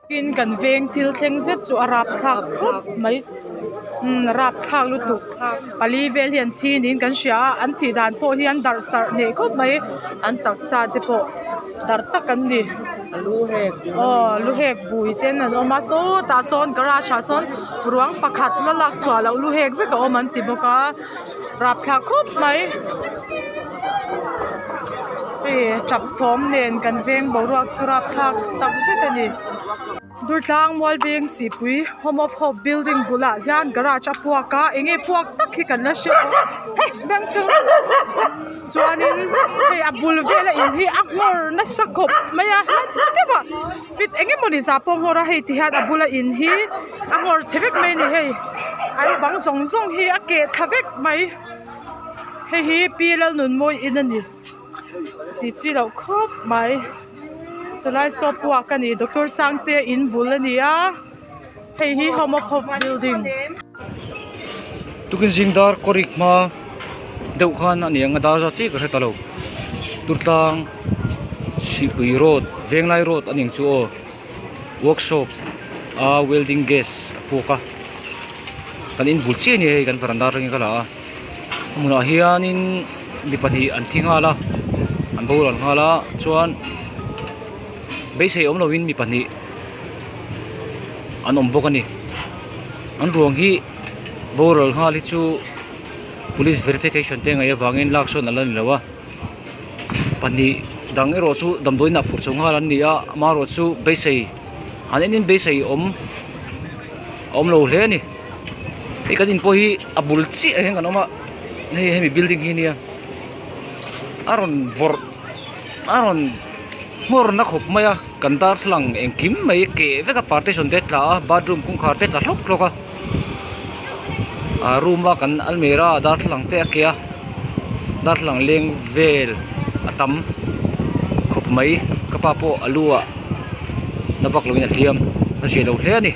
Tin kan veng thil thleng zet chu a rapthlak khawp mai umm rapthlak lutuk pali vel hi an thi niin kan hria a an thih dan pawh hi an darh sarh hneh khawp mai an taksa te pawh darh tak an ni aw lu hek bui ten an awm a sawtah sawn garage ah sawn ruang pakhat la lak chhuah loh lu hek vek a awm an ti bawk a rapthlak khawp mai hei tap thawm nen kan veng boruak chu rapthlak tak zet a ni. Durtlang mual veng sihpui home of hope building bulah hian garage a puak a eng nge puak tak hi kan la hre lo a beng chhung chuanin hei a bul vela in hi a nghawr nasa khawp mai a hla deuh ah fit eng emawni zah pawh a nghawr a hei ti hian a bula in hi a nghawr chhe vek mai a ni hei an bang zawng zawng hi a keh thla vek mai hei hi pi Lalnunmawii in a ni. Tih chi loh khawp mai sawlai saw puak a ni doctor Sangtea in bul a ni a hei hi home of hope building. Tukin zing dar kawrik hma deuh khan a ni ang a dar zat chiah ka hre ta lo Durtlang Sihpui road Venglai road a ning chu aw workshop a welding gas a puak a kan in bul chiah a ni hei kan varanda atangin ka la a. A hmunah hianin mi pahnih an thi nghal a an boral nghal a chuan beisei awm lovin mi pahnih an awm bawk a ni an ruang hi boral nghal hi chu police verification te ngaih avangin lak sawn a la ni lo a pahnih dang erawh chu damdawiin ah phurh chho nghal an ni a amaherawhchu beisei an en in beisei awm a awm lo hle a ni. Hei kan in pawh hi a bul chiah ah hian kan awm a hei hemi building hi ania a rawn vawrh a rawn nghawr na khawp mai a kan darthlalang engkim mai keh vek a partition te a tla a bathroom kawngkhar te a tla hlawk hlawk a ah room a kan almirah darthlalang te a keh a darthlalang leng vel a tam khawp mai ka pa pawh a lu ah na vak lo in a hliam a zia lo hle a ni.